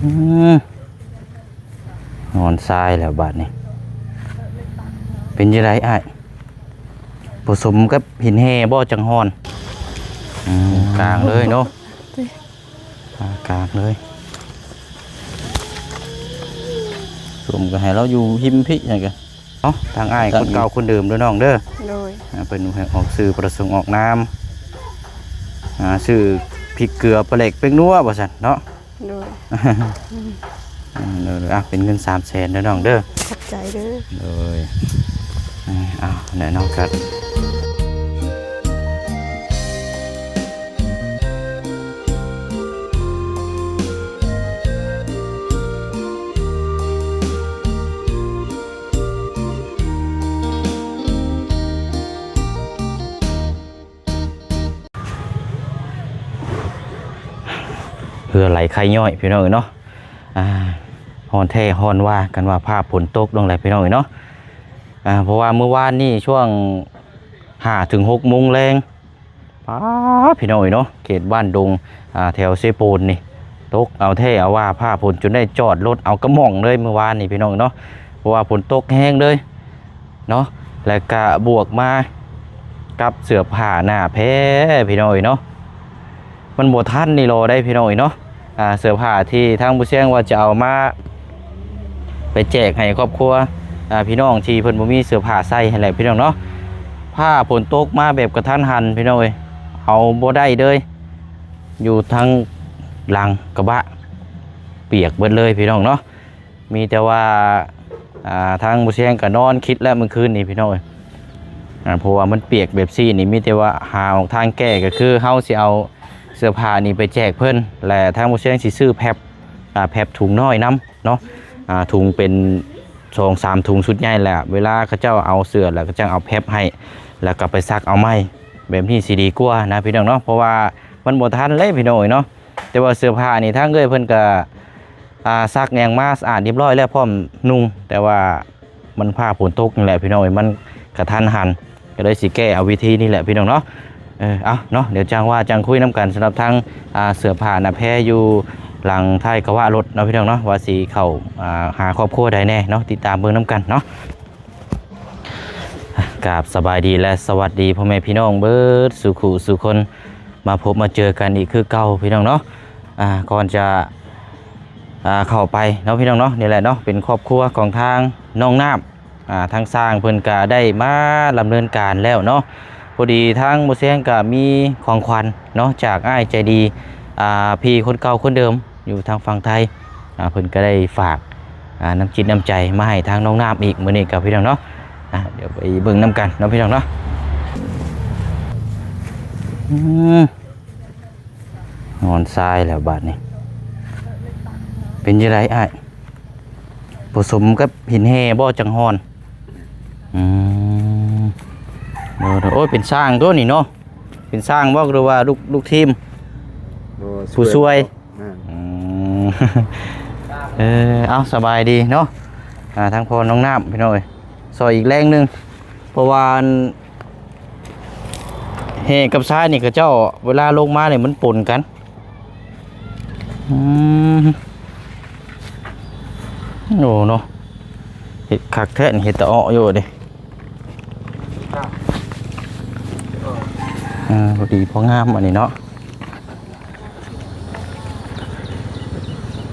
ອືມ ນອນຊາຍແລ້ວບາດນີ້. ເປັນຈັ່ງໃດອ້າຍ? ປະສົມກັບຫີນແຮ່ບໍ່ ຈັ່ງຮ້ອນ? ອືມ ກາງເລີຍເນາະ. ກາງເລີຍ. ສົມກໍໃຫ້ລາວຢູ່ຮິມພີ້ ຫຍັງກະ ເນາະ. ທາງອ້າຍຄົນເກົ່າຄົນເດີມເດີນ້ອງເດີ. ໂດຍ. ອ່າ ເພິ່ນໃຫ້ອອກຊື່ປະສົງອອກນາມ ອ່າ ຊື່ພິກເກືອປາແຫຼກແປ້ງນົວວ່າຊັ້ນເນາະ. ໂດຍ. ເອີ ເປັນເງິນສາມແສນເດີນ້ອງເດີ. ຂອບໃຈເດີ. ໂດຍ. ເອີ ເອົາ ແນ່ນອນກັນ. ເຫື່ອໄຫຼໄຄຍ້ອຍ ພີ່ນ້ອງເອີຍເນາະ. ອ່າ ຮ້ອນແທ້ຮ້ອນວ່າ ກັນວ່າຟ້າຝົນຕົກລົງແຫຼະ ພີ່ນ້ອງເອີຍເນາະ. ອ່າ ເພາະວ່າມື້ວານນີ້ຊ່ວງຫ້າເຖິງຫົກໂມງແລງ ປ້າ ພີ່ນ້ອງເອີຍເນາະ ເຂດບ້ານດົງ ອ່າ ແຖວເຊໂປນນີ້ ຕົກເອົາແທ້ເອົາວ່າ ຟ້າຝົນຈົນໄດ້ຈອດລົດເອົາກະໝ່ອງເລີຍມື້ວານນີ້ ພີ່ນ້ອງເນາະ. ເພາະວ່າຝົນຕົກແຮງເລີຍເນາະ ແລະກະບວກມາກັບເສື້ອຜ້າໜ້າແພ ພີ່ນ້ອງເອີຍເນາະ. ມັນບໍ່ທັນນີ້ລໍໄດ້ ພີ່ນ້ອງເອີຍເນາະ. ອ່າ ເສື້ອຜ້າທີ່ທາງຜູ້ຊຽງວ່າຈະເອົາມາໄປແຈກໃຫ້ຄອບຄົວ ອ່າ ພີ່ນ້ອງທີ່ເພິ່ນບໍ່ມີເສື້ອຜ້າໃສ່ຫັ້ນແຫຼະ ພີ່ນ້ອງເນາະ. ຟ້າຝົນຕົກມາແບບກະທັນຫັນ ພີ່ນ້ອງເອີຍ ເອົາບໍ່ໄດ້ເລີຍ. ຢູ່ທາງຫຼັງກະບະປຽກເບິດເລີຍ ພີ່ນ້ອງເນາະ. ມີແຕ່ວ່າ ອ່າ ທາງບໍ່ຊຽງກໍນອນຄິດແລ້ວມື້ຄືນນີ້ ພີ່ນ້ອງເອີຍ. ອ່າ ເພາະວ່າມັນປຽກແບບຊີ້ນີ້ ມີແຕ່ວ່າຫາອອກທາງແກ້ ກໍຄືເຮົາຊິເອົາເສື້ອຜ້ານີ້ໄປແຈກເພິ່ນ ແລະ ທາງບໍ່ຊຽງຊິຊື້ແຟັບ ອ່າ ແຟັບຖົງນ້ອຍນຳເນາະ. ອ່າ ຖົງເປັນສອງສາມຖົງຊຸດໃຫຍ່ແຫຼະ ເວລາເຂົາເຈົ້າເອົາເສື້ອແລ້ວ ເຂົາເຈົ້າເອົາແຟັບໃຫ້ ແລ້ວກໍໄປຊັກເອົາໃໝ່ ແບບນີ້ຊິດີກວ່ານະ ພີ່ນ້ອງເນາະ. ເພາະວ່າມັນບໍ່ທັນເລີຍ ພີ່ນ້ອງເອີຍເນາະ. ແຕ່ວ່າເສື້ອຜ້ານີ້ທາງເອື້ອຍເພິ່ນກໍ ອ່າ ຊັກຫຍັງມາສະອາດຮຽບຮ້ອຍແລ້ວ ພ້ອມນຸ່ງ ແຕ່ວ່າມັນຟ້າຝົນຕົກນີ້ແຫຼະ ພີ່ນ້ອງເອີຍ ມັນກະທັນຫັນ ກໍເລີຍຊິແກ້ເອົາວິທີນີ້ແຫຼະ ພີ່ນ້ອງເນາະ. ເອີ ເອົາເນາະ ດຽວຈັ່ງວ່າຈັ່ງຄຸຍນຳກັນ ສຳລັບທາງ ອ່າ ເສື້ອຜ້າໜ້າແພຢູ່ຫຼັງທ້າຍກະບະລົດເນາະ ພີ່ນ້ອງເນາະ ວ່າຊິເຂົ້າ ອ່າ ຫາຄອບຄົວໃດແດ່ເນາະ ຕິດຕາມເບິ່ງນຳກັນເນາະ. ກາບສະບາຍດີ ແລະ ສະຫວັດດີພໍ່ແມ່ພີ່ນ້ອງເບິດສູ່ຄູ່ສູ່ຄົນ ມາພົບມາເຈີກັນອີກຄືເກົ່າ ພີ່ນ້ອງເນາະ. ອ່າ ກ່ອນຈະ ອ່າ ເຂົ້າໄປເນາະ ພີ່ນ້ອງເນາະ ນີ້ແຫຼະເນາະ ເປັນຄອບຄົວຂອງທາງນ້ອງນ້ຳ ອ່າ ທາງຊ່າງເພິ່ນກະໄດ້ມາດຳເນີນການແລ້ວເນາະ. ພໍດີທາງບໍ່ຊຽງກະມີຂອງຂວັນເນາະ ຈາກອ້າຍໃຈດີ ອ່າ ພີ່ຄົນເກົ່າຄົນເດີມ ຢູ່ທາງຝັ່ງໄທ ອ່າ ເພິ່ນກໍໄດ້ຝາກ ອ່າ ນ້ຳຈິດນ້ຳໃຈມາໃຫ້ທາງນ້ອງນ້ຳອີກ ມື້ນີ້ກັບພີ່ນ້ອງເນາະ. ອ່າ ດຽວໄປເບິ່ງນຳກັນເນາະ ພີ່ນ້ອງເນາະ. ອືມ ນອນຊາຍແລ້ວບາດນີ້. ເປັນຈັ່ງໃດອ້າຍ? ປະສົມກັບຫີນແຮ່ບໍ່ ຈັ່ງຮ້ອນ? ອືມ ໂອ້ຍ ເປັນຊ່າງຕົວນີ້ເນາະ. ເປັນຊ່າງບໍ່ ຫຼືວ່າລູກ ລູກທີມ? ບໍ່ ຜູ້ຊ່ວຍ ຊ່ວຍ. ອືມ ເອີ ເອົາ ສະບາຍດີເນາະ. ອ່າ ທາງພໍ່ນ້ອງນ້ຳ ພີ່ນ້ອງເອີຍ ຊ່ອຍອີກແຮງໜຶ່ງ ເພາະວ່າອັນແຮ່ກັບຊາຍນີ້ ເຂົາເຈົ້າເວລາລົງມານີ້ມັນປົນກັນ. ອືມ ໂອ້ເນາະ ເຮັດຄັກແທ້ ເຮັດຕະເອາະຢູ່ເດ້. ອ່າ ພໍດີພໍງາມອັນນີ້ເນາະ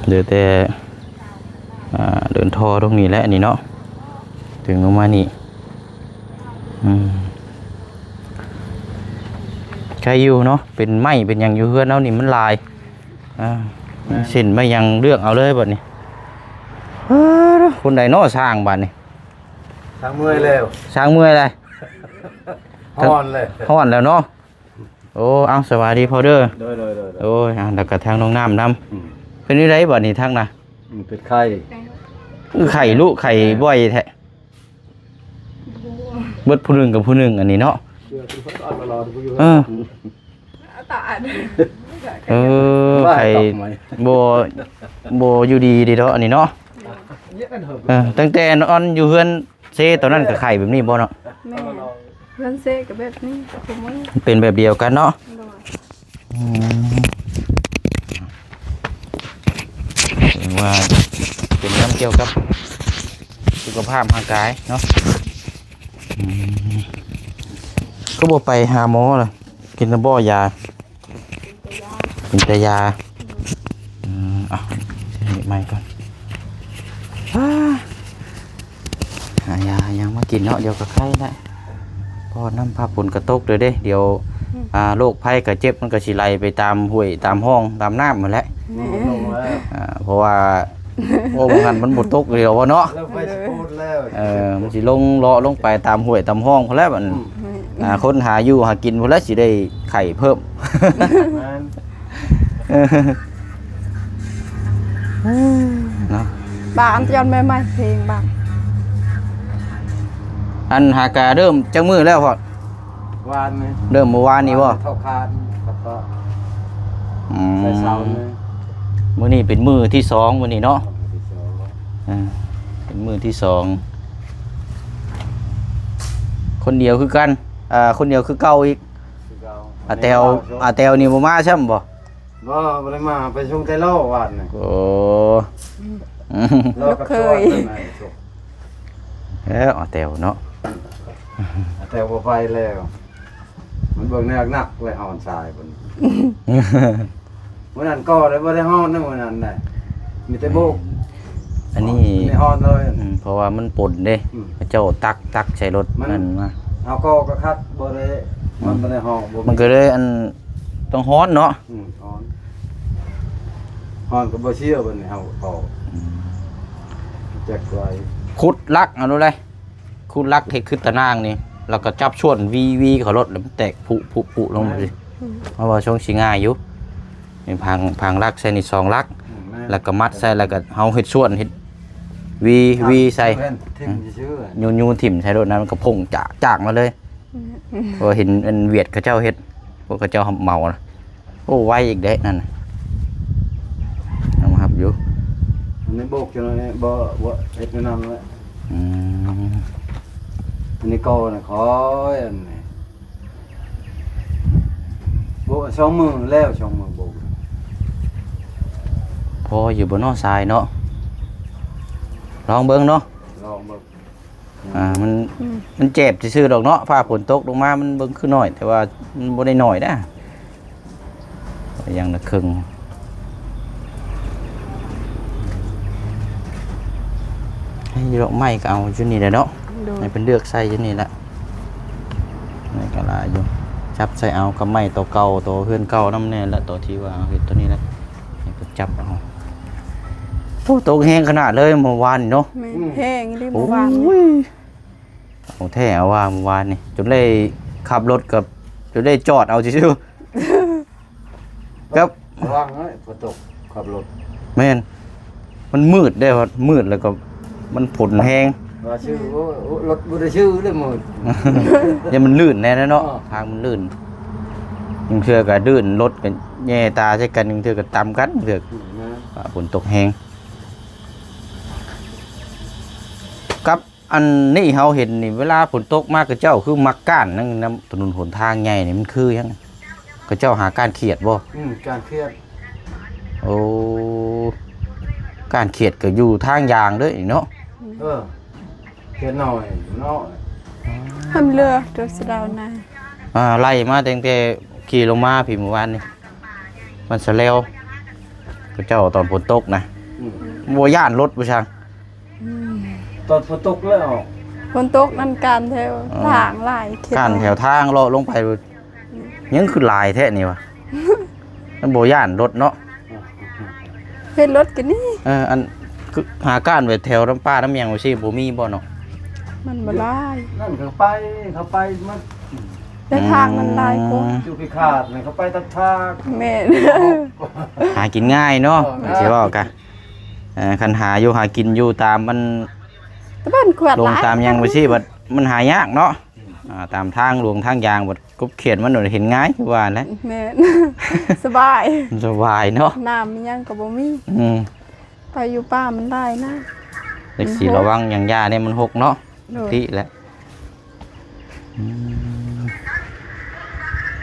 ເຫຼືອແຕ່ ອ່າ ເດີນທໍ່ຕົງນີ້ແຫຼະນີ້ເນາະ ດຶງລົງມານີ້. ອືມ ໄກຢູ່ເນາະ ເປັນໄມ້ເປັນຫຍັງຢູ່ເຮືອນເຮົານີ້ມັນຫຼາຍ. ອ່າ ເສັ້ນໄມ້ຫຍັງເລືອກເອົາເລີຍບັດນີ້. ເອີ ຄົນໃດເນາະຊ່າງບັດນີ້? ຊ່າງເມື່ອຍແລ້ວ ຊ່າງເມື່ອຍແລ້ວ ຮ້ອນແລ້ວ ຮ້ອນແລ້ວເນາະ. ໂອ້ ເອົາ ສະບາຍດີພໍ່ເດີ. ໂດຍ ໂດຍ ໂດຍ ໂດຍ. ໂອ້ຍ ອ່າ ແລ້ວກໍທາງນ້ອງນ້ຳນຳ. ອືມ ເປັນຈັ່ງໃດບັດນີ້ທັງນະ? ອືມ ເປັນໄຂ້. ຄືໄຂ້ລຸ ໄຂ້ບ່ອຍແທ້. ເບິດຜູ້ໜຶ່ງກັບຜູ້ໜຶ່ງອັນນີ້ເນາະ. ເອີ ເອີ ໄຂ້ບໍ່ ບໍ່ຢູ່ດີເດເນາະ ອັນນີ້ເນາະ. ເອີ ຕັ້ງແຕ່ນອນຢູ່ເຮືອນ ເຊຕອນນັ້ນກໍໄຂ້ແບບນີ້ບໍ່ເນາະ? ແມ່ນ ເຮືອນເຊກໍແບບນີ້ ເປັນແບບດຽວກັນເນາະ. ໂດຍ. ອືມ ເປັນ ວ່າເປັນນຳກ່ຽວກັບສຸຂະພາບຮ່າງກາຍເນາະ. ອືມ ຄືບໍ່ໄປຫາໝໍລະ? ກິນແລ້ວບໍ່ຢາ? ກິນແຕ່ຢາ. ອືມ ເອົາໃໝ່ກ່ອນ. ຫາຢາຫາຫຍັງມາກິນເນາະ ດຽວກໍໄຄແຫຼະ. ເພາະວ່ານ້ຳຟ້າຝົນກໍຕົກເດີເດ້ ດຽວ ອືມ ອ່າ ໂລກໄພໄຂ້ເຈັບມັນກໍຊິໄຫຼໄປຕາມຫ້ວຍຕາມຮ່ອງຕາມນ້ຳຫັ້ນແຫຼະ. ແມ່ນ ອ່າ ເພາະວ່າ ໂອ້ ວ່າຫັ້ນມັນບໍ່ຕົກດຽວບໍ່ເນາະ ແລ້ວໄຟຊິໂພດແລ້ວ. ເອີ ມັນຊິລົງເລາະລົງໄປຕາມຫ້ວຍຕາມຮ່ອງພຸ້ນແຫຼະບັດ ອືມ ອ່າ ຄົນຫາຢູ່ຫາກິນພຸ້ນແຫຼະ ຊິໄດ້ໄຂ້ເພີ່ມ. ແມ່ນ ເນາະ ບາງອັນຕອນໃໝ່ໆ ເພງບາງ ອັນຫາກະເລີ່ມຈັກມື້ແລ້ວພໍ່? ວານນີ້ ເລີ່ມມື້ວານນີ້ບໍ່? ເທົ່າຄານ ແລ້ວກໍ ອືມ ໃສ່ເສົານີ້. ມື້ນີ້ເປັນມື້ທີສອງ ມື້ນີ້ເນາະ ມື້ທີສອງ ເອີ ເປັນມື້ທີສອງ ຄົນດຽວຄືກັນ ເອີ ຄົນດຽວຄືເກົ່າອີກ ຄືເກົ່າ. ອາແຕວ ອາແຕວນີ້ບໍ່ມາຊ້ຳບໍ່? ບໍ່ ບໍ່ໄດ້ມາ ໄປສົ່ງແຕ່ລໍ້ວານນີ້. ໂອ້ ອືມ ລໍກັບ ລູກເຂີຍ ຊ່ວຍໄປໃນ ແລ້ວອາແຕວເນາະ ອາແຕວບໍ່ໄປແລ້ວ ມັນເບິ່ງແນວໜັກເລີຍ ຮ້ອນຊາຍເພິ່ນ. ມື້ນັ້ນກໍໄດ້ ບໍ່ໄດ້ຮ້ອນນະ ມື້ນັ້ນນະ ມີແຕ່ໂບກ. ອັນນີ້ ອັນນີ້ຮ້ອນເລີຍ. ອືມ ເພາະວ່າມັນປົນເດ້ ອືມ ເຂົາເຈົ້າຕັກ ຕັກໃສ່ລົດ ມັນ ນັ້ນມາ ເຮົາກໍ ກໍຄັດບໍ່ໄດ້ ມັນ ອືມ ບໍ່ໄດ້ຮ້ອນ ບໍ່ມີ ມັນກໍເລີຍ ອັນ ຕ້ອງຮ້ອນເນາະ. ອືມ ຮ້ອນ ຮ້ອນກໍບໍ່ເຊື່ອບັດນີ້ ເຮົາກໍ ອືມ ຈັກໄວ້ ຂຸດຫຼັກເອົາໂລດເລີຍ. ຂຸດຫຼັກເຮັດຄືຕາໜ່າງນີ້ ແລ້ວກໍຈັບສ່ວນວີໆເຂົ້າໂລດ ແລ້ວມັນແຕກຜຸ ຜຸ ຜຸລົງ ແມ່ນ ມາຊິ ອືມ ເພາະວ່າຊ່ວງຊິງ່າຍຢູ່. ນີ້ພັງ ພັງຫຼັກໃສ່ນີ້ສອງຫຼັກ ອືມ ແມ່ນ ແລ້ວກໍມັດໃສ່ ແລ້ວກໍເຮົາເຮັດສ່ວນ ເຮັດວີ ວິດໃສ່ ຖິ້ມຊື່ໆ ຫຍຸ້ງໆຖິ້ມໃສ່ໂລດ ນັ້ນມັນກໍພົງຈາກ ຈາກມາເລີຍ. ອືມ ເພາະວ່າເຫັນອັນຫວຽດເຂົາເຈົ້າເຮັດ ພວກເຂົາເຈົ້າຮັບເໝົານະ. ໂອ້ ໄວອີກເດ້ນັ້ນນະ ຍອມຮັບຢູ່. ອັນນີ້ໂບກຈັ່ງໃດ ບໍ່ ບໍ່ເຮັດແນວນັ້ນແຫຼະ. ອືມ ອັນນີ້ກໍນະ ຄ່ອຍອັນນີ້ ໂບກສອງມື້ແລ້ວ ສອງມື້ໂບກ. ພໍຢູ່ບໍ່ເນາະ ຊາຍເນາະ? ລອງເບິ່ງເນາະ ລອງເບິ່ງ. ອ່າ ມັນ ອືມ ມັນແຈບຊື່ໆດອກເນາະ ຟ້າຝົນຕົກລົງມາ ມັນເບິ່ງຄືໜ້ອຍ ແຕ່ວ່າມັນບໍ່ໄດ້ໜ້ອຍນະ ຢ່າງລະເຄິ່ງ. ໃຫ້ດອກໄມ້ກໍເອົາຢູ່ນີ້ແຫຼະເນາະ ໂດຍ ໃຫ້ເພິ່ນເລືອກໃສ່ຢູ່ນີ້ແຫຼະ. ໄມ້ກໍຫຼາຍຢູ່ ຈັບໃສ່ເອົາກັບໄມ້ຕົວເກົ່າ ຕົວເຮືອນເກົ່ານຳແດ່ລະ ຕົວທີ່ວ່າເຮົາເຮັດຕົວນີ້ແຫຼະ. ນີ້ກໍຈັບເອົາ. ໂອ້ ຕົກແຮງຂະໜາດເລີຍມື້ວານນີ້ເນາະ. ແມ່ນ ອືມ ແຮງອີ່ຫຼີມື້ວານນີ້. ໂອ້ຍ ເອົາແທ້ເອົາວ່າມື້ວານນີ້ ຈົນໄດ້ຂັບລົດກັບ ຈົນໄດ້ຈອດເອົາຊື່ໆ ກັບ ລະວັງເອີຍ ຝົນຕົກ ຂັບລົດ. ແມ່ນ ມັນມືດເດ້ ມືດແລ້ວກໍມັນຝົນແຮງ ວ່າຊື່ ໂອ້ ໂອ້ ລົດບໍ່ໄດ້ຊື່ເລີຍມືດ ຢ້ານມັນລື່ນແດ່ເນາະ. ເອີ ທາງມັນລື່ນ ບາງເທື່ອກໍລື່ນ ລົດກໍແຍ່ຕາໃສ່ກັນ ບາງເທື່ອກໍຕຳກັນ ບາງເທື່ອ ອືມ ແມ່ນ ວ່າຝົນຕົກແຮງ. ກັບອັນນີ້ເຮົາເຫັນນີ້ ເວລາຝົນຕົກມາ ເຂົາເຈົ້າຄືມັກກ້ານນຳ ນຳຖະໜົນຫົນທາງໃຫຍ່ນີ້ ມັນຄືຫຍັງ? ເຂົາເຈົ້າຫາກ້ານຂຽດບໍ່? ອືມ ກ້ານຂຽດ. ໂອ້ ກ້ານຂຽດກໍຢູ່ທາງຢາງເດີ້ເນາະ. ເອີ ຂຽດໜ້ອຍເນາະ ໃຫ້ມັນເຫຼືອຕົວສະເດົານາ. ອ່າ ໄລ່ມາຕັ້ງແຕ່ຂີ່ລົງມາພີ້ມື້ວານນີ້ ມັນສະແລວ ເຂົາເຈົ້າຕອນຝົນຕົກນະ. ອືມ ບໍ່ຢ້ານລົດບໍ່ຊ່າງ? ອືມ ຕອນຝົນຕົກແລ້ວ ຝົນຕົກນັ້ນກ້ານແຖວ ເອີ ທາງຫຼາຍ ກ້ານແຖວທາງເລາະລົງໄປ. ອືມ ຍັງຄືຫຼາຍແທ້ນີ້ວະ ມັນບໍ່ຢ້ານລົດເນາະ. ເຫັນລົດກໍນີ້ ເອີ ອັນ ຄືຫາກ້ານໄວ້ແຖວນ້ຳປານ້ຳຫຍັງໄວ້ຊີ້ ບໍ່ມີບໍ່ເນາະ? ມັນບໍ່ຫຼາຍ ນັ້ນເຂົາໄປ ເຂົາໄປໝົດ ແຕ່ທາງມັນຫຼາຍກວ່າ. ອືມ ຢູ່ພິຄາດນີ້ເຂົາໄປຕັດທາງ. ແມ່ນ ຫາກິນງ່າຍເນາະ. ເອີ ຊິເວົ້າກະ ເອີ ຄັນຫາຢູ່ຫາກິນຢູ່ຕາມມັນ ຕາມບ້ານຂວດ ລົງຕາມຫຍັງໄປຊີ້ ບັດມັນຫາຍາກເນາະ. ອ່າ ຕາມທາງຫຼວງທາງຢາງ ບັດກົບຂຽດມັນເຫັນງ່າຍຄືວ່າແຫຼະ. ແມ່ນ ສະບາຍ ສະບາຍເນາະ ນ້ຳອີ່ຫຍັງກໍບໍ່ມີ. ອືມ ໄປຢູ່ປ່າມັນຫຼາຍນະ ຈັກຊິລະວັງຫຍັງຢ່າເດ້ ມັນຫົກເນາະ. ໂດຍ ທີ່ແຫຼະ. ອືມ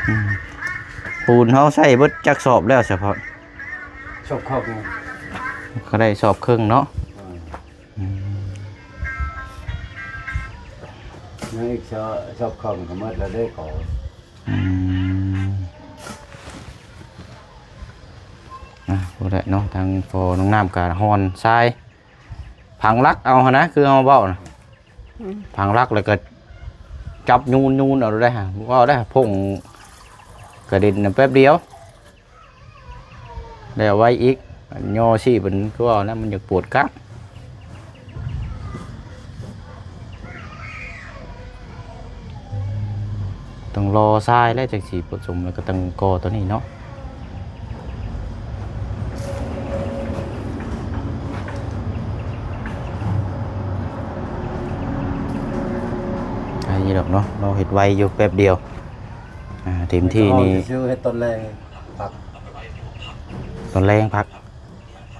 ອືມ ປູນເຮົາໃຊ້ເບິດຈັກສອບແລ້ວສະເພາະ? ສອບເຂົ້າ ອືມ ກໍໄດ້ສອບເຄິ່ງເນາະ. ອືມ ຍັງອີກສອບ ສອບເຄິ່ງກໍໝົດແລ້ວເດ້ ກໍ ອືມ ອ່ະ ບໍ່ໄດ້ເນາະ ທາງພໍ່ນ້ອງນ້ຳກໍຮ່ອນຊາຍ ຝັງຫຼັກເອົາຫັ້ນນະ ຄືເຮົາເວົ້ານະ. ອືມ ຝັງຫຼັກແລ້ວກໍຈັບຍູນໆເອົາໄດ້ ເວົ້າໄດ້ ພົງກະເດັນນະ ແປັບດຽວ ແລ້ວໄວອີກ. ຍໍຊີ້ມັນຄືວ່ານະ ມັນຢາກປວດກ້າມ. ຕ້ອງລໍຊາຍແລ້ວ ຈັ່ງຊິປະສົມ ແລ້ວກໍຕັ້ງກໍຕົວນີ້ເນາະ. ໄດ້ຢູ່ດອກເນາະ ເຮົາເຮັດໄວຢູ່ແປັບດຽວ. ອ່າ ເຕັມທີ່ນີ້ ເຮັດຕອນແລງພັກ ຕອນແລງພັກ.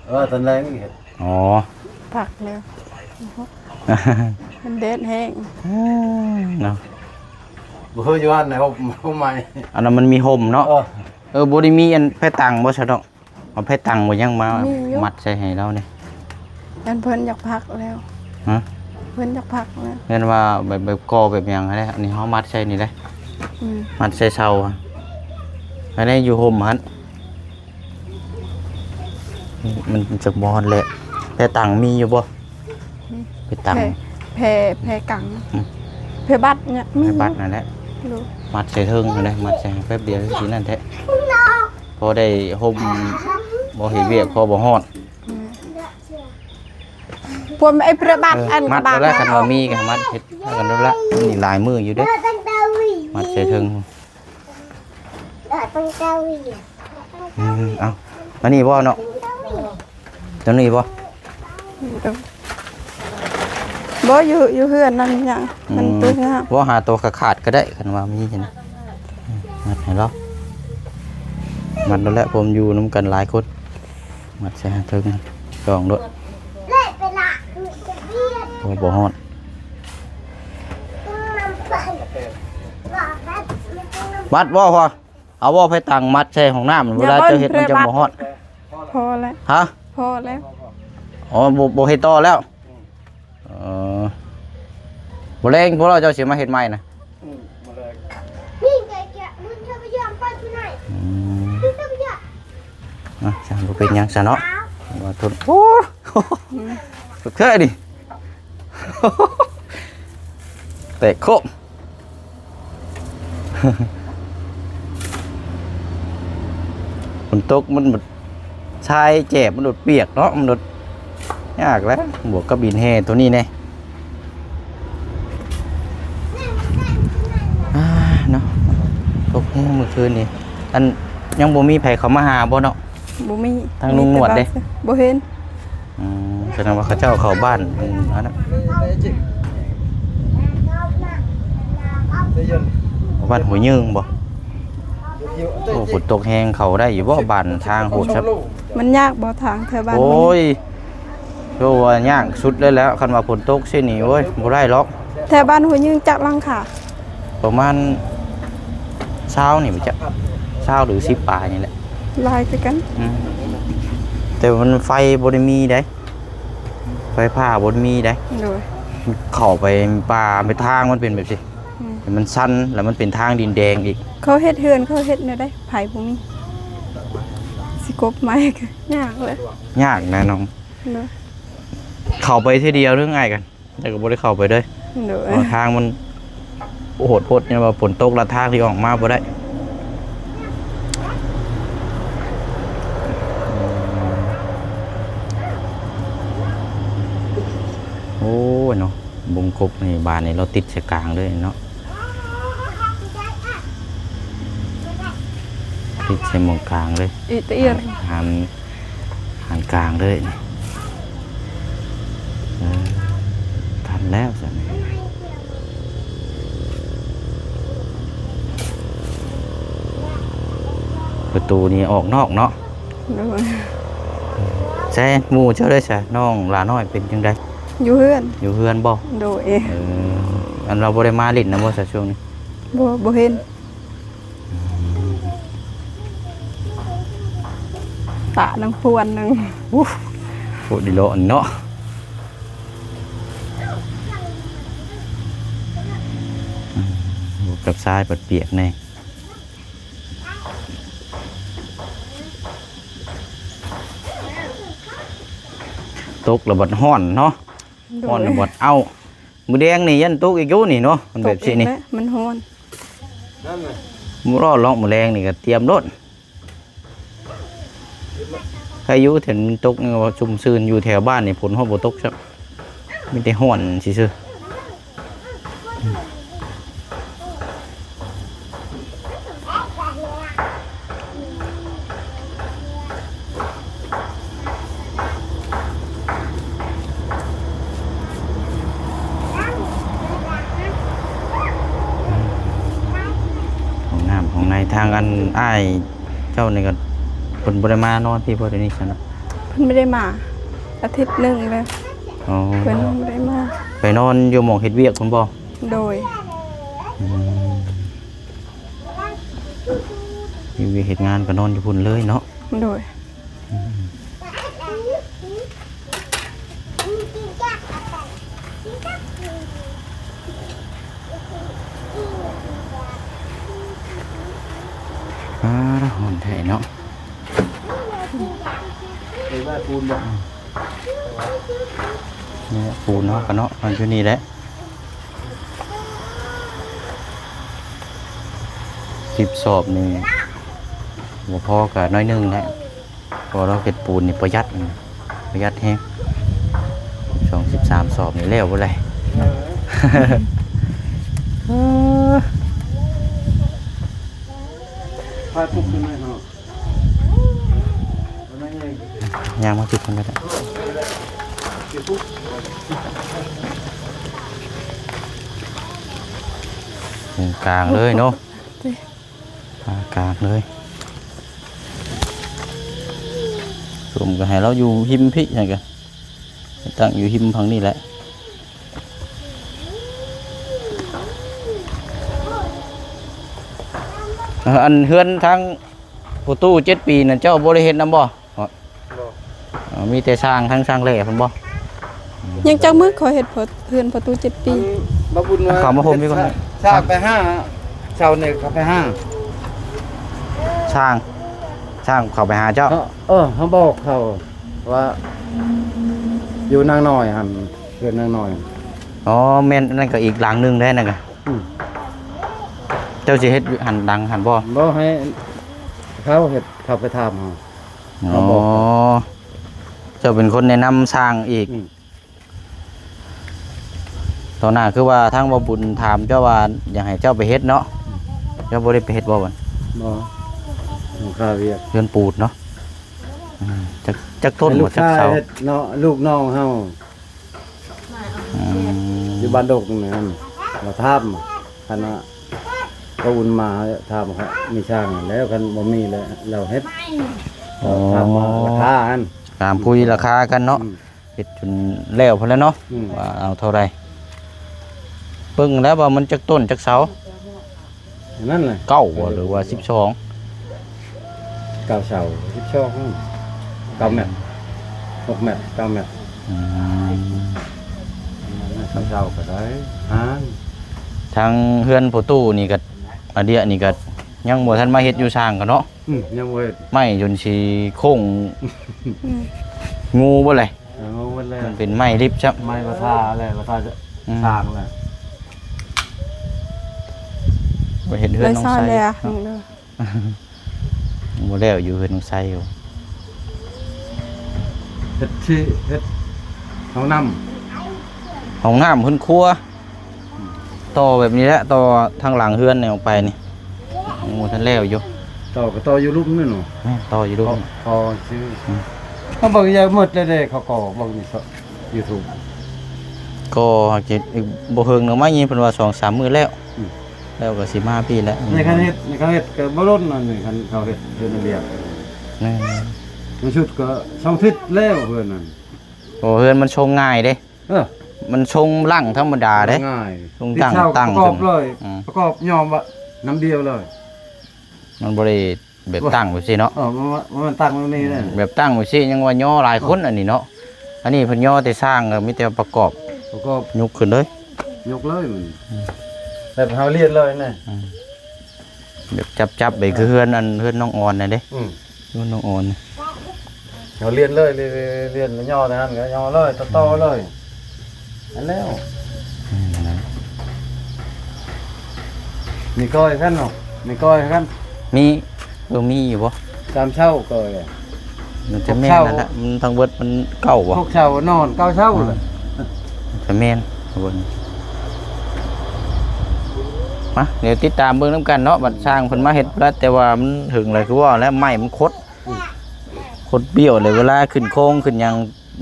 ເອີ ຕອນແລງເຮັດ ອໍ ພັກແລ້ວ ມັນແດດແຮງ ເນາະ. ບໍ່ຄືຢູ່ຫັ້ນນະ ຮົ່ມ ຮົ່ມໄມ້ ອັນນັ້ນມັນມີຮົ່ມເນາະ. ເອີ ເອີ ບໍ່ໄດ້ມີອັນແພຕັງບໍ່ຊະເນາະ? ເອົາແພຕັງບໍ່ຍັງມາມັດໃສ່ໃຫ້ລາວນີ້. ອັນເພິ່ນຢາກພັກແລ້ວ ຮະ ເພິ່ນຢາກພັກແລ້ວ. ແມ່ນວ່າແບບ ແບບກໍ່ແບບຫຍັງຫັ້ນແຫຼະ ອັນນີ້ເຮົາມັດໃສ່ນີ້ເດ້. ອືມ ມັດໃສ່ເສົາ ອັນນີ້ຢູ່ຮົ່ມຫັ້ນ. ມັນຈັກບໍ່ຮອດແຫຼະ. ແພຕັງມີຢູ່ບໍ່? ມີ ແພຕັງ ແພ ແພ ແພກັງ ອືມ ແພບັດເນຍ ມີ ແພບັດນັ້ນແຫຼະ ໂດຍ ມັດໃສ່ເທິງຫັ້ນເດ້ ມັດໃສ່ແປັບດຽວຈັ່ງຊີ້ນັ້ນແທ້ ພໍໄດ້ຮົ່ມ ບໍ່ເຮັດວຽກພໍບໍ່ຮ້ອນ. ອືມ ພວກໄອ້ແພບັດ ເອີ ອັນ ມັດແລ້ວ ຄັນວ່າມີກໍມັດ ເຮັດກັນໂລດລະ ມັນອີກຫຼາຍມື້ຢູ່ເດ້ ມັດໃສ່ເທິງ. ອືມ ເອົາ ອັນນີ້ບໍ່ເນາະ? ຕົວນີ້ບໍ່? ບໍ່ ຢູ່ ຢູ່ເຮືອນນັ້ນຍັງ ອືມ ມັນຕົວງາມ ບໍ່ ຫາຕົວຂາດໆກໍໄດ້ ຄັນວ່າມີຫັ້ນນະ ມັດໃຫ້ລາວ ມັດໂລດແຫຼະ ເພາະມັນຢູ່ນຳກັນຫຼາຍຄົນ. ມັດໃສ່ເທິງ ຈອງໂລດ ໂອ້ ບໍ່ຮອດ ມັດບໍ່ພໍ? ເອົາບໍ່ ໄປຕັ້ງມັດໃສ່ຫ້ອງນ້ຳ ເວລາເຈົ້າເຮັດມັນຈັ່ງບໍ່ຮອດ. ພໍແລ້ວ ຮະ? ພໍແລ້ວ ອໍ ບໍ່ ບໍ່ເຮັດຕໍ່ແລ້ວ. ເອີ ບໍ່ແລງພວກເຮົາເຈົ້າຊິມາເຮັດໃໝ່ນະ. ອືມ ບໍ່ແລງ ອືມ ອ່ະ ຊ່າງ ບໍ່ເປັນຫຍັງຊະເນາະ ວ່າທົນ ໂອ້ ອືມ ເຄີຍນີ້ ແຕກໂຄກ ຝົນຕົກມັນ ຊາຍແຈບມັນໂດດປຽກເນາະ ມັນໂດດຍາກແຫຼະ ບວກກັບດິນແຮ່ຕົວນີ້ແດ່ ອ່າ ເນາະ ຕົກແຮງມື້ຄືນນີ້ ອັນ ຍັງບໍ່ມີໃຜເຂົ້າມາຫາບໍ່ເນາະ? ບໍ່ມີ ທາງລຸງໜວດເດ້ ບໍ່ເຫັນ. ອືມ ສະແດງວ່າເຂົາເຈົ້າເຂົ້າບ້ານ ອັນນັ້ນ ບ້ານຫ້ວຍຍືງບໍ່? ໂອ້ ຝົນຕົກແຮງເຂົ້າໄດ້ຢູ່ບໍ່ ບ້ານທາງໂຫດຄັບ? ມັນຍາກບໍ່ທາງແຖວບ້ານ? ໂອ້ຍ ໂຕວ່າຍາກສຸດເລີຍແຫຼະ ຄັນວ່າຝົນຕົກຊີ້ນີ້ ໂອ້ຍ ບໍ່ໄດ້ຫຼອກ. ແຖວບ້ານຫ້ວຍຍືງຈັກຫຼັງຄາ? ປະມານຊາວນີ້ບໍ່ຈັກ ຊາວຫຼືສິບປາຍນີ້ແຫຼະ. ຫຼາຍຄືກັນ. ອືມ ແຕ່ວ່າມັນໄຟບໍ່ໄດ້ມີໃດ ໄຟຟ້າບໍ່ໄດ້ມີໃດ. ໂດຍ ເຂົ້າໄປປ່າ ໄປທາງມັນເປັນແບບຊີ້ ອືມ ມັນຊັນ ແລ້ວມັນເປັນທາງດິນແດງອີກ. ເຂົາເຮັດເຮືອນ ເຂົາເຮັດແນວໃດ ໄຜບໍ່ມີ ຊິກົບໄມ້ກໍຍາກແຫຼະ. ຍາກນະນ້ອງ. ໂດຍ ເຂົ້າໄປເທື່ອດຽວໜຶ່ງອ້າຍກັນ ແຕ່ກໍບໍ່ໄດ້ເຂົ້າໄປເລີຍ. ໂດຍ ເພາະທາງມັນໂຫດໂພດ ຍ້ອນວ່າຝົນຕົກແລ້ວທາງທີ່ອອກມາບໍ່ໄດ້. ໂອ້ຍເນາະ ບົງກົບນີ້ ບາດນີ້ລາວຕິດໃສ່ກາງເລີຍເນາະ ຕິດໃສ່ໝ່ອງກາງເລີຍ ອີຕະເອີຍ ຫານ ຫານກາງເລີຍນີ້. ເອີ ທັນແລ້ວຊັ້ນ ປະຕູນີ້ອອກນອກເນາະ. ໂດຍ ໃສ ໝູ່ເຈົ້າໄດ້ຊະ ນ້ອງຫຼ້ານ້ອຍເປັນຈັ່ງໃດ? ຢູ່ເຮືອນ ຢູ່ເຮືອນບໍ່? ໂດຍ ເອີ ອັນລາວບໍ່ໄດ້ມາຫຼິ້ນນຳບໍ່ຊະຊ່ວງນີ້? ບໍ່ ບໍ່ເຫັນ ປະນຳພວນໜຶ່ງ ໂອ້ ໂອ້ ໄດ້ເລາະເນາະ. ອືມ ກັບຊາຍບັດປຽກແດ່. ຕົກແລ້ວບັດຮ້ອນເນາະ. ໂດຍ ຮ້ອນແລ້ວບັດເອົ້າ. ມື້ແລງນີ້ຢ້ານຕົກອີກຢູ່ນີ້ເນາະ, ມັນແບບຊີ້ນີ້ ມັນຮ້ອນ. ບໍ່ລອດລອກ ມື້ແລງນີ້ກໍຕຽມໂລດ. ໃຄຢູ່ແຖວມັນຕົກ ຍັງວ່າຊຸ່ມຊື່ນ. ຢູ່ແຖວບ້ານນີ້ ຝົນຮອດບໍ່ຕົກຊ້ຳ, ມີແຕ່ຮ້ອນຊື່ໆ. ຫ້ອງນ້ຳຫ້ອງໃນ. ທາງອັນອ້າຍເຈົ້ານີ້ກໍ ເພິ່ນບໍ່ໄດ້ມານອນພີ້ບໍ່ ດຽວນີ້ຊັ້ນນະ? ເພິ່ນບໍ່ໄດ້ມາ ອາທິດໜຶ່ງແລ້ວ. ອໍ ເພິ່ນບໍ່ໄດ້ມາ. ໄປນອນຢູ່ໝ່ອງເຮັດວຽກພຸ້ນບໍ່? ໂດຍ. ອືມ ເຮັດວຽກເຮັດງານກໍນອນຢູ່ພຸ້ນເລີຍເນາະ? ໂດຍ. ອືມ ອ່າ ຮ້ອນແທ້ເນາະ. ເອີ ບ້ານປູນບໍ່? ນີ້ແຫຼະ ປູນເນາະ ກະເນາະ ມັນຢູ່ນີ້ແຫຼະ. ສິບສອບນີ້ບໍ່ພໍກະໜ້ອຍໜຶ່ງແຫຼະ, ເພາະວ່າເຮົາເຮັດປູນນີ້ປະຢັດ ປະຢັດແຮງ. ສອງ ສິບສາມສອບນີ້ແລ້ວບໍ່ໄດ້. ເອີ ພາປຸກຂຶ້ນມາເນາະ. ຍ່າງມາຈຸດເພິ່ນກໍໄດ້. ເປັນກາງເລີຍເນາະ, ກາງເລີຍ. ສົມກໍໃຫ້ລາວຢູ່ຮິມພີ້ ຫຍັງກະຕັ້ງຢູ່ຮິມຝັ່ງນີ້ແຫຼະ. ອັນເຮືອນທາງ ປະຕູເຈັດປີນັ້ນ ເຈົ້າບໍ່ໄດ້ເຮັດນຳບໍ່? ບໍ່. ອໍ ມີແຕ່ຊ່າງ ທັງຊ່າງແຫຼ່ພຸ້ນບໍ່? ຍັງຈັກມື້ຂ້ອຍເຮັດ ເຮືອນປະຕູເຈັດປີ. ອັນ ບໍ່ບຸນວ່າ ເຂົ້າມາໂຮມນີ້ກ່ອນ. ຊ່າງໄປຫາ ເຊົ້ານີ້ເຂົາໄປຫາ ຊ່າງ ຊ່າງເຂົາໄປຫາເຈົ້າ? ເອີ ເຮົາບອກເຂົາວ່າ ຢູ່ນາງນ້ອຍຫັ້ນ ເຮືອນນາງນ້ອຍ. ອໍ ແມ່ນ, ອັນນັ້ນກໍອີກຫຼັງໜຶ່ງໄດ໋ນັ້ນກະ. ອືມ ເຈົ້າຊິເຮັດຢູ່ຫັ້ນ ຫຼັງຫັ້ນບໍ່? ບໍ່, ໃຫ້ເຂົາເຮັດ, ເຂົາໄປຖາມເຮົາ. ອໍ ເຂົາບອກເຮົາ. ເຈົ້າເປັນຄົນແນະນຳຊ່າງອີກ. ອືມ ຕອນໜ້າຄືວ່າທາງບໍ່ບຸນຖາມເຈົ້າວ່າ ຢາກໃຫ້ເຈົ້າໄປເຮັດເນາະ, ເຈົ້າບໍ່ໄດ້ໄປເຮັດບໍ່ບັດ? ບໍ່, ຫລັງຄາວຽກ ເຮືອນປູນເນາະ. ອືມ ຈັກ, ຈັກຕົ້ນບໍ່ ຈັກເສົາ? ໃຫ້ລູກຊາຍເຮັດເນາະ, ລູກນ້ອງເຮົາ. ອືມ ຢູ່ບ້ານດົກນັ້ນ ລາວຖາມ ຄັນວ່າເຂົາອຸ່ນມາ ຖາມວ່າມີຊ່າງແລ້ວ, ຄັນບໍ່ມີແລ້ວ ລາວເຮັດ. ອໍ ຖາມວ່າລາຄາຫັ້ນ ຖາມຄຸຍລາຄາກັນເນາະ. ອືມ ເຮັດຈົນແລ້ວພຸ້ນແຫຼະເນາະ. ອືມ ວ່າເອົາເທົ່າໃດ? ເບິ່ງແລ້ວວ່າມັນຈັກຕົ້ນ ຈັກເສົາ? ອັນນັ້ນແຫຼະ ເກົ້າບໍ່ ຫຼືວ່າສິບສອງ? ເກົ້າເສົາ ສິບສອງ ເກົ້າແມັດ ຫົກແມັດ ເກົ້າແມັດ. ອືມ ເກົ້າເສົາກໍໄດ້. ຫາ ທາງເຮືອນພໍ່ຕູ້ນີ້ກໍ ອາດຽນີ້ກໍຍັງບໍ່ທັນມາເຮັດຢູ່ຊ່າງກໍເນາະ. ອືມ ຍັງບໍ່ເຮັດ. ໄມ້ຈົນຊິໂຄ້ງ ອືມ ງູເບິດເລີຍ. ເອີ ງູເບິດເລີຍ. ມັນເປັນໄມ້ລິບຊ້ຳ ໄມ້ມາທາແຫຼະ ມາທາ ອືມ ສ້າງແຫຼະ. ໄປເຮັດເຮືອນນ້ອງໄຊເນາະ. ບໍ່ແລ້ວ ຢູ່ເຮືອນນ້ອງໄຊຢູ່. ເຮັດທີ່ ເຮັດຫ້ອງນ້ຳ ຫ້ອງນ້ຳ ເຮືອນຄົວ. ຕໍ່ແບບນີ້ແຫຼະ ຕໍ່ທາງຫຼັງເຮືອນນີ້ອອກໄປນີ້ ຍັງບໍ່ທັນແລ້ວຢູ່. ຕໍ່ກໍຕໍ່ຢູ່ລຸ່ມນີ້ເນາະ. ແມ່ນ ຕໍ່ຢູ່ລຸ່ມ. ພໍ ພໍຊື່. ອືມ ເຮົາເບິ່ງຢ່າໝົດເດ້ ເຂົາກໍເບິ່ງຢູ່ຢູທູບ. ກໍຫາກຊິບໍ່ເຫິງດອກ ມາຍິງເພິ່ນວ່າສອງສາມມື້ແລ້ວ. ອືມ ແລ້ວກໍຊິມາພີ້ແຫຼະ. ໃນຄັນເຮັດ ໃນຄັນເຮັດກໍບໍ່ດົນ ອັນນີ້ຄັນເຂົາເຮັດເຮັດລະບຽບ. ແມ່ນ ໃນສຸດກໍສອງທິດແລ້ວເຮືອນນັ້ນ. ໂອ້ ເຮືອນມັນຊົງງ່າຍເດ້. ເອີ ມັນຊົງຫຼັງທຳມະດາເດ້. ງ່າຍ ຊົງຕັ້ງ ຕັ້ງປະກອບເລີຍ. ອືມ ປະກອບຍອມວ່ານ້ຳດຽວເລີຍ. ມັນບໍ່ໄດ້ແບບຕັ້ງແບບຊີ້ເນາະ. ເອີ ມັນ ມັນຕັ້ງແບບນີ້ເດ້. ອືມ ແບບຕັ້ງແບບຊີ້ຍັງວ່າຍໍຫຼາຍຄົນ. ເອີ ອັນນີ້ເນາະ ອັນນີ້ເພິ່ນຍໍແຕ່ສ້າງ ກໍມີແຕ່ປະກອບ ປະກອບ ຍົກຂຶ້ນເລີຍ ຍົກເລີຍມັນ ແບບເຮົາລຽນເລີຍນະ ອືມ ແບບຈັບໆ ໄປຄືເຮືອນ ອັນເຮືອນນ້ອງອອນນັ້ນເດ້ ອືມ ເຮືອນນ້ອງອອນ ເຮົາລຽນເລີຍ ລຽນ ລຽນຍໍແຕ່ນັ້ນກໍຍໍເລີຍ ຕໍ່ໆ ເລີຍ ນັ້ນແລ້ວ ອືມ ນັ້ນແຫຼະ ມີກ້ອຍກັນເນາະ ມີກ້ອຍກັນ ມີ ເອີ ມີຢູ່ບໍ່? ຕາມເຊົ້າກໍ ມັນຈະແມ່ນນັ້ນລະ ມັນທັງເບິດມັນເກົ້າບໍ່? ຫົກເຊົ້ານອນ ເກົ້າເຊົ້າລະ ຈະແມ່ນ ເບິ່ງ ມາ ດຽວຕິດຕາມເບິ່ງນຳກັນເນາະ ບັດຊ່າງເພິ່ນມາເຮັດແລ້ວ ແຕ່ວ່າມັນເຖິງແລ້ວ ຄືວ່າແລ້ວ ໄມ້ມັນຄົດ ອືມ ຄົດບ້ຽວເລີຍ ເວລາຂຶ້ນໂຄງຂຶ້ນຫຍັງ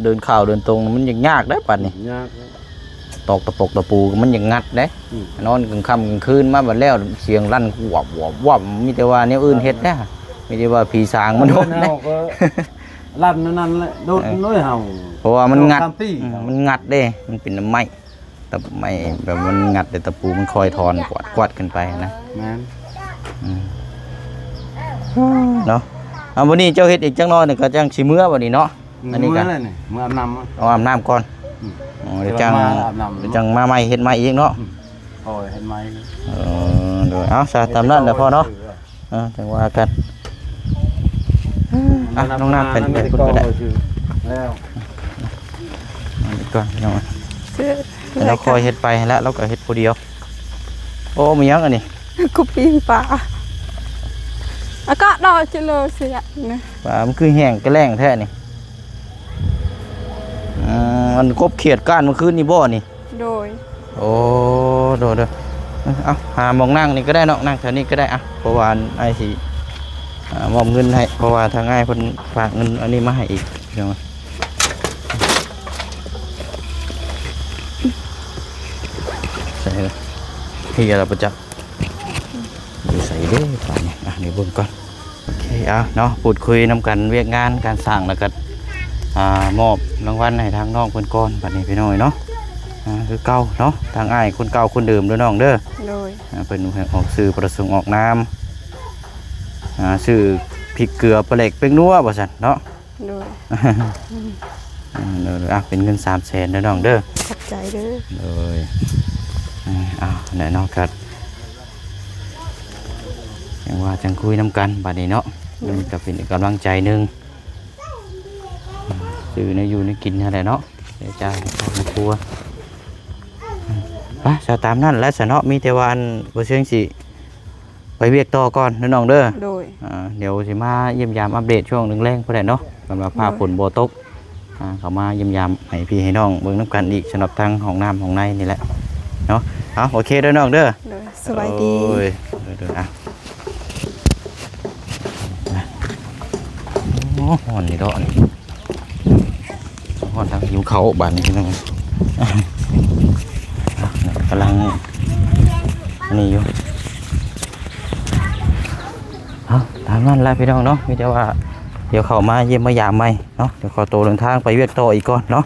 ເດີນຂ່າວເດີນຕົງ ມັນຍາກໆ ເດ້ ບັດນີ້ ຍາກ ຕອກຕະປົກຕະປູ ມັນຍັງງັດເດ້ ອືມ ນອນກາງຄ່ຳກາງຄືນມາບັດແລ້ວ ສຽງລັ່ນ ວອບໆ ມີແຕ່ວ່າແນວອື່ນເຮັດເດ້ ມີແຕ່ວ່າຜີສາງມາໂດນເດ້ ເຮົາກໍລັ່ນນັ້ນແຫຼະ ໂດດ ເອີ ນ້ອຍເຮົາ ເພາະວ່າມັນງັດ ສອງສາມປີ ອືມ ມັນງັດເດ້ ມັນເປັນໄມ້ ຕະ ໄມ້ແບບມັນງັດ ແຕ່ຕະປູມັນຄອຍຖອນກວາດໆ ຂຶ້ນໄປນະ ແມ່ນ ອືມ ເນາະ ເອົາ ມື້ນີ້ເຈົ້າເຮັດອີກຈັກໜ້ອຍໜຶ່ງ ກໍຈັ່ງຊິເມືອບັດນີ້ເນາະ ອືມ ອັນນີ້ກໍ ເມືອແລ້ວນີ້ ເມືອອາບນ້ຳ ເອົາອາບນ້ຳກ່ອນ ອືມ ອໍ ແລ້ວຈັ່ງ ມາອາບນ້ຳ ແລ້ວຈັ່ງມາໃໝ່ ເຮັດໃໝ່ອີກເນາະ ອືມ ຂໍເຮັດໃໝ່ ເອີ ໂດຍ ເອົາ ສາ ຕາມນັ້ນແຫຼະພໍ່ເນາະ ເອີ ຈັ່ງວ່າກັນ ອ່ະ ນ້ອງນ້ຳເປັນ ເປັນພຸ້ນກໍໄດ້ ແລ້ວ ມານີ້ກ່ອນ ນ້ອງ ແລ້ວຄ່ອຍເຮັດໄປຫັ້ນແຫຼະ ລາວກໍເຮັດຜູ້ດຽວ ໂອ້ ມີຫຍັງອັນນີ້ ກະປີ້ງປາ ອາກາດດອກຈິເລີເສຍນະ ປາມັນຄືແຫ້ງກະແລ້ງແທ້ນີ້ ອືມ ອັນກົບຂຽດກ້ານມື້ຄືນນີ້ບໍ່ນີ້? ໂດຍ ໂອ້ ໂດຍ ໂດຍ ເອົາ ຫາໝ່ອງນັ່ງນີ້ກໍໄດ້ເນາະ ນັ່ງແຖວນີ້ກໍໄດ້ ອ່ະ ເພາະວ່າອ້າຍຊິ ອ່າ ມອບເງິນໃຫ້ ເພາະວ່າທາງອ້າຍເພິ່ນຝາກເງິນອັນນີ້ມາໃຫ້ອີກ ພີ່ນ້ອງ ໃສ່ເລີຍ ເຮີຍ ລະປະຈັກ ຢູ່ໃສເດ້ບາດນີ້ ອ່ະ ດຽວເບິ່ງກ່ອນ ໂອເຄ ເອົາເນາະ ພູດຄຸຍນຳກັນ ວຽກງານການສ້າງ ແລ້ວກໍ ອ່າ ມອບລາງວັນໃຫ້ທາງນ້ອງເພິ່ນກ່ອນ ບາດນີ້ພີ່ນ້ອງເອີຍເນາະ ອ່າ ຄືເກົ່າເນາະ ທາງອ້າຍຄົນເກົ່າຄົນເດີມເດີນ້ອງເດີ ໂດຍ ອ່າ ເພິ່ນອອກຊື່ປະສົງອອກນາມ ອ່າ ຊື້ພິກເກືອປາແຫຼກແປ້ງນົວວ່າຊັ້ນເນາະ ໂດຍ ອ່າ ໂດຍ ອ່າ ເປັນເງິນສາມແສນເດີນ້ອງເດີ ຂອບໃຈເດີ ໂດຍ ອ່າ ເອົາ ແນ່ນອນຄັບ ຈັ່ງວ່າຈັ່ງຄຸຍນຳກັນບາດນີ້ເນາະ ໂດຍ ມັນກໍເປັນກຳລັງໃຈໜຶ່ງ ຊື້ແນວຢູ່ແນວກິນຫັ້ນແຫຼະເນາະ ໃຊ້ຈ່າຍໃນຄອບໃນຄົວ ໄປ ຊະ ຕາມນັ້ນແຫຼະຊະເນາະ ມີແຕ່ວ່າອັນ ບໍ່ເຊີງຊິໄປວຽກຕໍ່ກ່ອນເດີນ້ອງເດີ ໂດຍ ອ່າ ດຽວຊິມາຢ້ຽມຢາມອັບເດດຊ່ວງແລງໆ ພຸ້ນແຫຼະເນາະ ຄັນວ່າຟ້າ ໂດຍ ຝົນບໍ່ຕົກ ອ່າ ເຂົ້າມາຢ້ຽມຢາມໃຫ້ພີ່ໃຫ້ນ້ອງເບິ່ງນຳກັນອີກ ສຳລັບທາງຫ້ອງນ້ຳຫ້ອງໃນນີ້ແຫຼະເນາະ ເອົາ ໂອເຄເດີນ້ອງເດີ ໂດຍ ສະບາຍດີ ໂອ້ຍ ເດີໆ ອ່ະ ໂອ້ ຮ້ອນນີ້ເດາະນີ້ ຮ້ອນທັງຫິວເຂົ້າບາດນີ້ພີ່ນ້ອງ ອ່ະ ກຳລັງອັນນີ້ຢູ່ ເອົາ ຕາມນັ້ນແຫຼະພີ່ນ້ອງເນາະ ມີແຕ່ວ່າດຽວເຂົ້າມາຢ້ຽມມາຢາມໃໝ່ ເນາະ ດຽວຂໍໂຕເດີນທາງໄປວຽກຕໍ່ອີກກ່ອນເນາະ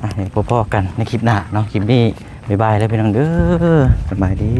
ອ່ະ ດຽວພໍ້ໆກັນໃນຄລິບໜ້າເນາະ ຄລິບນີ້ບາຍບາຍແລ້ວພີ່ນ້ອງເດີ ສະບາຍດີ.